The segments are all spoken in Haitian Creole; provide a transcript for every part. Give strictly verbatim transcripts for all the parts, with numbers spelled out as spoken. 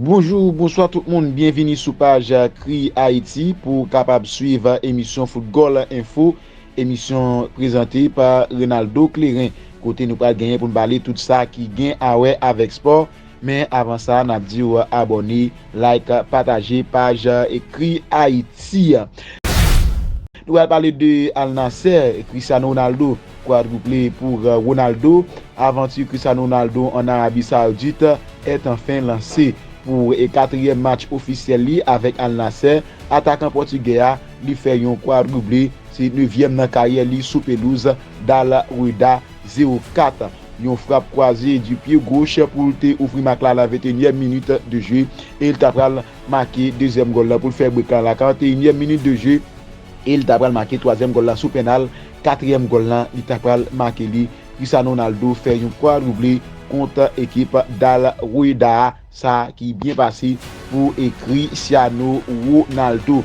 Bonjou, bonswa tout moun, byenvini sou paj Kri Ayiti pou w kapab swiv emisyon Foutgòl Enfo, emisyon prezante pa Renaldo Kleren, kote nou pral genyen pou n pale tout sa ki gen a wè avèk spò. Men avan sa, n ap di w abòne, like, pataje paj Kri Ayiti. Nou pral pale de Al Nassr, Cristiano Ronaldo kwadouble pou Ronaldo. Avanti Cristiano Ronaldo an Arabi Saoudit est enfin lancé pou katriyèm match ofisyèl li avèk Al Nassr. Atakan pòtigè a, li fè yon kwadouble, se nevyèm nan karyè li sou pelouz Dal Reda zewo kat. Yon frap kwaze du pied gauche pou l te ouvri mak la nan venteyinyèm minit de jeu e l ta pral make dezyèm gòl la pou l fè brek la nan karanteyinyèm minit de jeu e l ta pral make twazyèm gòl la sou pennal. Katriyèm gòl la, li ta pral make li. Cristiano Ronaldo fè yon kwadouble kont ekip Dal Reda a, sa ki byen pase pou e Cristiano Ronaldo.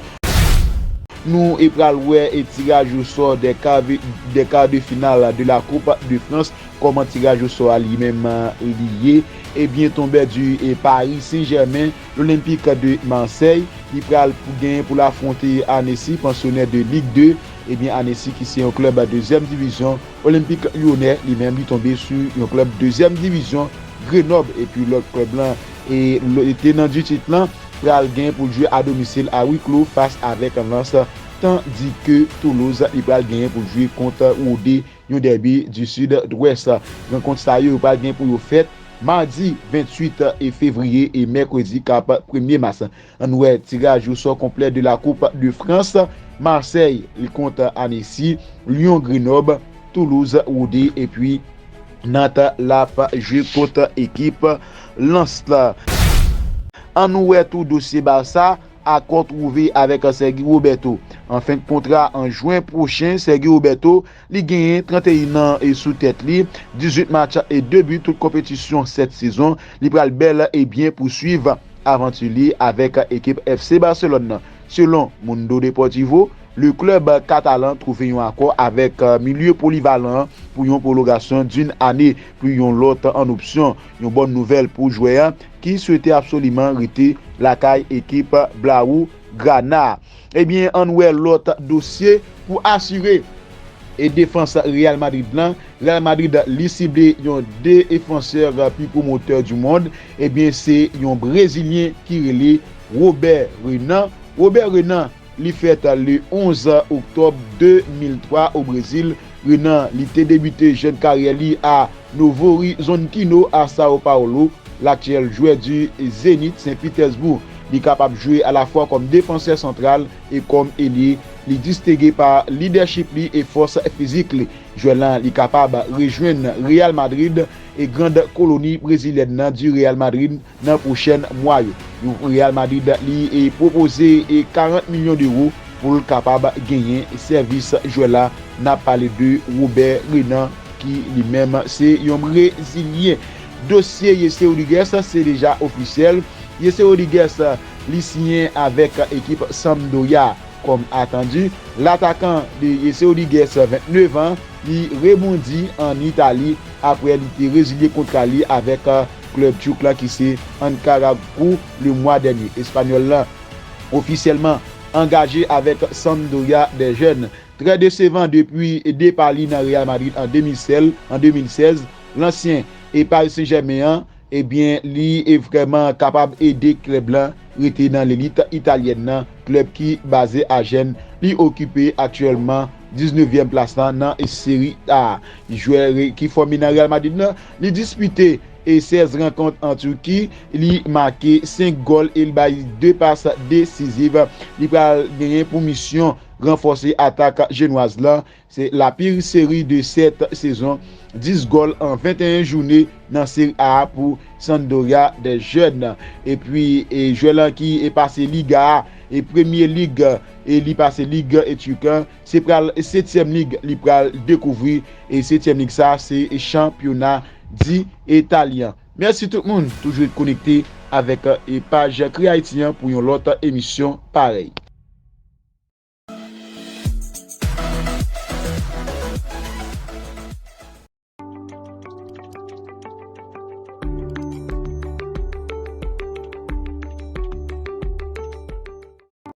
Nou e pral wè e tiraj osò des quarts de, des quarts de finale de la Coupe de France, kòman tiraj osò a li menm li ye. Ebyen, tonbè di e Paris Saint-Germain, l'Olympique de Marseille, li pral pou genyen pou l afwonte Annecy, pansyonè de Ligue deux. Ebyen, Annecy ki se yon klèb dezyèm divizyon, Olympique Lyonnais, li menm, li tonbe sou yon klèb dezyèm divizyon, Grenoble, epi lòt klèb lan, e l-, tenan di tit lan, pral gen pou l jwe a domisil a wi klo fas avèk Lens, tandike Toulouse, li pral genyen pou l jwe kont Rodez, yon dèbi di Sidwès. Rankont sa yo, yo pral gen pou yo fèt madi venntuit fevriye e mèkredi k ap premye mas. Ann wè tiraj osò konplè de la Coupe de France. Marseille, li kont Annecy, Lyon, Grenoble, Toulouse, Rodez, epi Nantes, l ap jwe kont ekip Lens la. Ann wè tou dosye Barça, akò twouve avèk Sergi Roberto. An fen kontra an jen pwochen, Sergi Roberto, li genyen tranteyen an e sou tèt li, dizuit match e de bi tout konpetisyon sèt sezon. Li pral bèl e byen pouswiv avanti li avèk ekip F C Barcelone nan. Selon Mundo Deportivo, le club katalan twouve yon akò avèk milye polivalan an pou yon pwolongasyon d'une année, pou yon lòt an opsyon. Yon bòn nouvèl pou jwè a ki swete absoliman rete lakay ekip Blaugrana. Ebyen, ann wè lòt dosye pou asire e defans Real Madrid lan. Real Madrid, li sible yon defansè pi pwomotè du monde. Ebyen, se yon Brezilyen ki rele Robert Renan. Robert Renan, li fèt le onz oktòb de mil twa o Brezil. Renan, li te debite jèn karyè li a Novo Horizontino a São Paulo. Laktyèl jwè di Zenit Sen Pitèsbou, li kapab jwe alafwa kòm defansè santral e kòm elye. Li distenge pa lidèchip li e fòs fizik li. Jwè lan, li kapab rejwenn Real Madrid e grand koloni brezilyèn nan di Real Madrid nan pwochèn mwa yo. Real Madrid, li, e, pwopoze, e, karant milyon dewo pou l kapab genyen sèvis jwè la. N ap pale de Robert Renan, ki li menm se yon Brezilyen. Dosye Jesse Rodriguez se deja ofisyèl. Jesse Rodriguez, li siyen avèk ekip Sampdoria. Kòm atandi, latakan de Jesse Rodriguez, vennnev an, li rebondi ann Itali apre li te rezilye kontra li avèk, eh, klèb tjouk la ki se Ankaragucı le mwa dènye. Espanyòl lan ofisyèlman angaje avèk Sampdoria des Jeunes. Trè desevan depi depa li nan Real Madrid an de mil sèz, an de mil sèz, lansyen e Paris Saint-Germain an, ebyen, li e vrèman kapab ede klèb lan rete nan lelit italyèn nan, klèb ki baze a Jèn. Li okipe aktyèlman diznevyèm plas lan nan Serie A. Jwè re-, ki fòme nan Real Madrid lan, li dispite e sèz rankont an Tiki, li make senk gòl e li bay de pas desiziv. Li pral genyen pou misyon ranfòse atak jenwaz lan. Se la pire série de cette saison, dis gòl an venteyen jounen nan Serie A pou Sampdoria des Jeunes. Epi, e, jwè lan ki e pase Liga a, e Premye Lig, e li pase Lig e Turk an, se pral setyèm lig li pral dekouvri, e setyèm lig sa se chanpyona di Italyan. Mèsi tout moun, toujou ret konekte avèk, e, paj Kri Ayiti an pou yon lòt emisyon parèy.